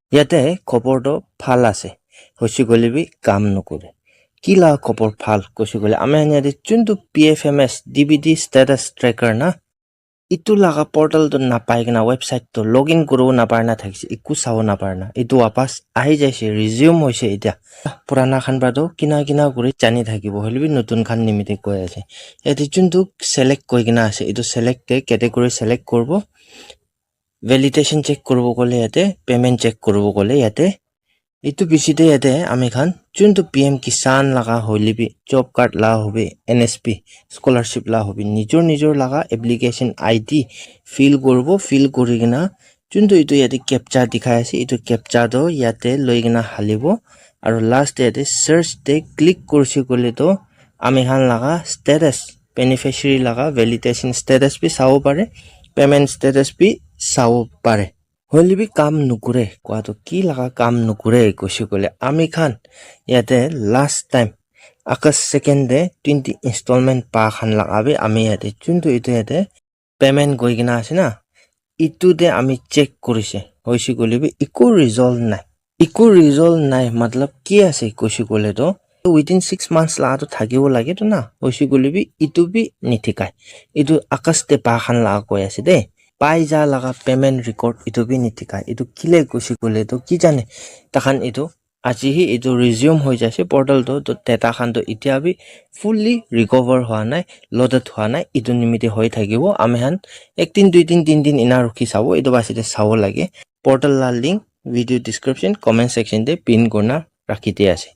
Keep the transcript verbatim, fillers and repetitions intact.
Yate khobor toh bhal ase, hoise koile bi kam nokore. Ki la khobor bhal koise koile, ami khan yate juntu P F M S D B T status tracker na, itu laga portal toh napai kena, website toh login kuribo napara na thakise, eku sabo napara na. Itu wapas ahi jaise, resume hoise itya. Purana khan para toh kina kina kuri jani thakibo, hoile bi notun khan nimite koi ase. Yate juntu select koi kena ase, itu select te category select kuribo. Validation check kuribo koile yate, payment check kuribo koile yate. Itu piche te yate ami khan juntu P M Kisan laga hoile bi, job card la hobi, N S P scholarship la hobi, nijor nijor laga application I D fill kuribo, fill kuri kena juntu itu yate captcha dikhai ase, itu captcha toh yate loi kena halibo, aru last te yate search te click kurise koile toh ami khan laga status, beneficiary laga validation status bi sabo pare, payment status bi sabo pare. Hoile bi kam nokore, koa toh ki laga kam nokore koise koile, ami khan yate last time August second te twenty installment pa khan laga bi ami yate juntu itu yate payment koi kena ase na, itu te ami check kurise, hoise koile bi eku result nai. Eku result nai, matlab ki ase koise koile toh, within six months laga toh thakibo lage toh na, hoise koile bi itu bi nithikai. Itu August te pa khan laga koi ase de. Pai ja laga payment record itu bi nithikai. Itu kile koise koile toh ki jane, takhan itu aji hi itu resume hoi jaise portal toh, toh data khan toh itya bi fully recover hua nai, loaded hua nai, itu nimite hoi thakibo. Ami khan ek din, dui din, tin din ena rukhi sabo, itu basi te sabo lage. Portal la link video description, comment section te pin kurina rakhi dia ase.